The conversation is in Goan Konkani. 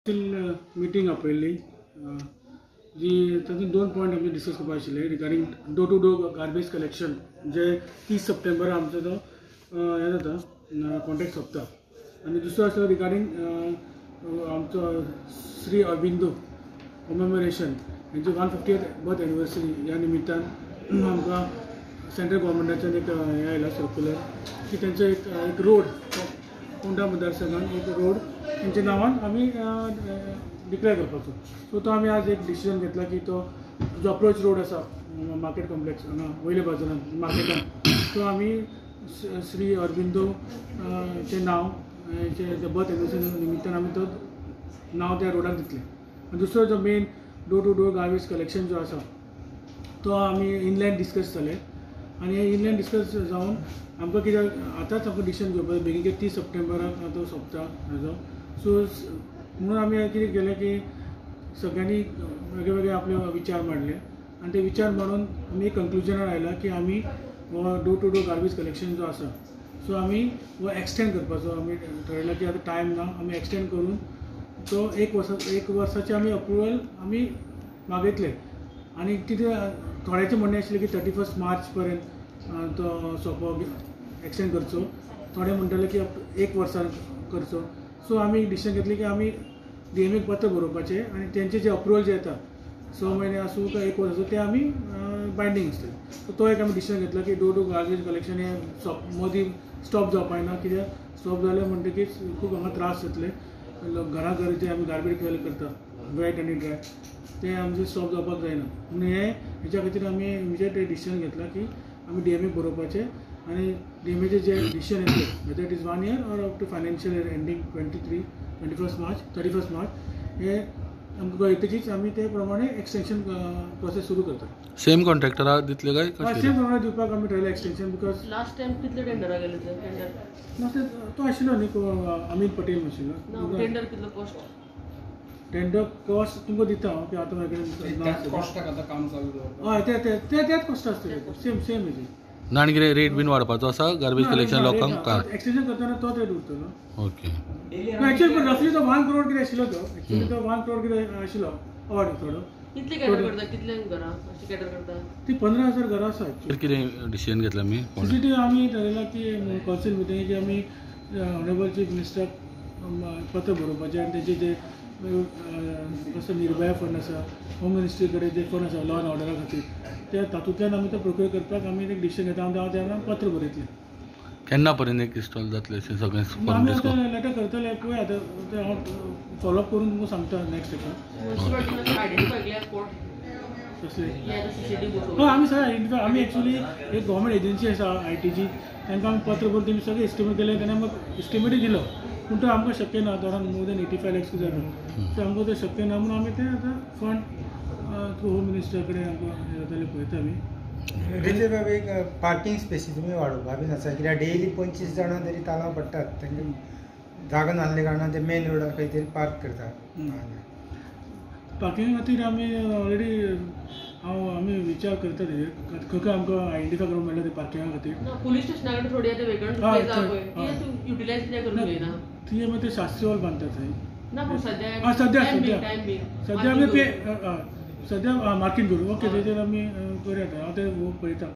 मिटींग आपयल्ली जी तातूंत दोन पॉयंट आमी डिस्कस करपा आशिल्ले regarding door to door garbage collection जे 30 सप्टेंबर आमचो तो हें जाता कॉन्ट्रॅक्ट सोंपता आनी दुसरो आसलो रिगार्डींग आमचो श्री अरबिंदो कॉमेमोरेशन हेंची 150th birth anniversary ह्या निमित्तान आमकां सेंट्रल गव्हर्मेंटाच्यान एक हें आयला सर्कुलर की तेंचो एक रोड फोंडा मतदारसंघान एक रोड तेंच्या नांवान आमी डिक्लेअर करपाचो. सो तो आमी आज एक डिसिजन घेतला की तो जो अप्रोच रोड आसा मार्केट कॉम्प्लेक्स हांगा वयल्या बाजारान मार्केटान तो आमी श्री अरबिंदो चें नांव बर्थ एनिवर्सरी निमित्तान आमी तो नांव त्या रोडाक दितले. आनी दुसरो जो main door to door garbage collection जो आसा तो आमी इनलँड डिस्कस जाले आनी हे इनलँड डिस्कस जावन आमकां कित्याक आतांच आमकां डिसिजन घेवपाक बेगीन कित्याक 30 सप्टेंबराक तो सोंपता हेजो. सो म्हणून आमी कितें केलें की सगळ्यांनी वेगळे वेगळे आपले विचार मांडले आनी ते विचार मांडून आमी एक कंक्लुजनार आयला की आमी हो door to door garbage collection जो आसा सो आमी हो एक्सटेंड करपाचो आमी ठरयलां की आतां टायम ना आमी एक्सटेंड करून तो एक वर्साचें आमी अप्रुवल आमी मागयतले. आनी कितें थोड्याचें म्हणणें आशिल्लें की 31 मार्च पर्यंत तो सोंपो एक्सटेंड करचो, थोडे म्हणटाले की एक वर्सान करचो. सो आमी डिसिजन घेतलें की आमी डीएमएक पत्र बरोवपाचें आनी तेंचें जें अप्रुवल जें येता 6 म्हयने आसूं काय 1 वर्स आसूं तें आमी बायंडींग आसतलें. सो तो एक आमी डिसिजन घेतला की डोर टू गार्बेज कलेक्शन हें मदीं स्टॉप जावपाक ना कित्याक स्टॉप जालें म्हणटकीच खूब हांगा त्रास जातले. घरा घर जे आमी गार्बेज कलेक्ट करता वेट आनी ड्राय तें आमचें स्टॉप जावपाक जायना म्हणून हें हेच्या खातीर आमी इमिजिएट डिसिजन घेतला की आमी डीएमएक बरोवपाचें आनी डीएमएचें जें डिसिजन येतलें whether it is 1 year or up to financial year ending 21 March 31 March हे आमकां कळटकीच आमी ते प्रमाणे एक्सटेंशन प्रोसेस सुरू करता. सेम कॉन्ट्रॅक्टराक दितले काय? सेम प्रमाणे दिवपाक आमी ठरयलें एक्सटेंशन because last time कितले टेंडराक गेले ते? टेंडर तो आशिल्लो न्ही अमीत पटेल आशिल्लो. टेंडर कितलो कॉस्ट? टेंडर कॉस्ट तुमकां दिता हांव की आतां म्हाजे कडेन कॉस्टाक आतां काम चालू दवरता. हय ते त्याच कॉस्ट आसतले सेम सेम हेजे. ना आनी कितें रेट बीन वाडपाचो आसा गार्बेज कलेक्शन लोकांक? एक्सटेंशन करतना तोच रेट उरतलो. ओके. एक्चुअली पण रफली तो 1 करोड कितें आशिल्लो तो एक्चुअली तो 1 करोड कितें आशिल्लो ऑड थोडो. कितले कॅटर करता? कितले घरां अशें कॅटर करता? ती 15,000 घरां आसा. कितें डिसिजन घेतला आमी? सीसीटीव्ही आमी ठरयलां की कौन्सिल मिटिंगेक आमी ऑनरेबल चीफ मिनिस्टराक पत्र बरोवपाचें आनी तेजे जे कसो निर्भया फंड आसा होम मिनिस्ट्री कडेन जे फंड आसा लॉ एंड ऑर्डरा खातीर ते तातूंतल्यान आमी ते प्रोक्युर करपाक आमी एक डिसिजन घेता आनी हांव तेन्ना पत्र बरयतलें. केन्ना पर्यंत एक इन्स्टॉल जातलें अशें सगळें? आमी आतां लेटर करतले पळय आतां तें हांव फॉलोअप करून तुमकां सांगता नेक्स्ट हेका. कसले? हय आमी सगळें आयडेंटिफाय आमी एक्चुअली एक गव्हर्मेंट एजन्सी आसा आयटीची तांकां आमी पत्र बरोवन तेमी सगळें एस्टिमेट केलें तेणें आमकां एस्टिमेटूय दिलो पूण तो आमकां शक्य ना around more than 85 lakhs जाता सो आमकां तें शक्य ना म्हणून आमी तें आतां फंड थ्रू होम मिनिस्टर कडेन आमकां हें जातलें पळयता आमी. रितेश बाब एक पार्किंग स्पेसी तुमी वाडोवपा बीन आसा कित्याक डेली 25 जाणां तरी तालांव पडटात तांकां जागा नासले कारणान ते मेन रोडार खंय तरी पार्क करतात. पार्किंगा खातीर आमी ऑलरेडी हांव आमी विचार करता तेजेर खंय खंय आमकां आयडेंटिफाय करूंक मेळटा ते पार्किंगा खातीर. पुलीस स्टेशना कडेन थोडी आतां वेकंट स्पेस आहा पळय ती युटिलायज कित्याक करूंक जायना? ती मागीर ते शास्त्री हॉल बांदता थंय. ना पूण सद्या सद्या सद्या आमी सद्या मार्कींग करूं ओके तेजेर आमी करूया हांव तें पळयता.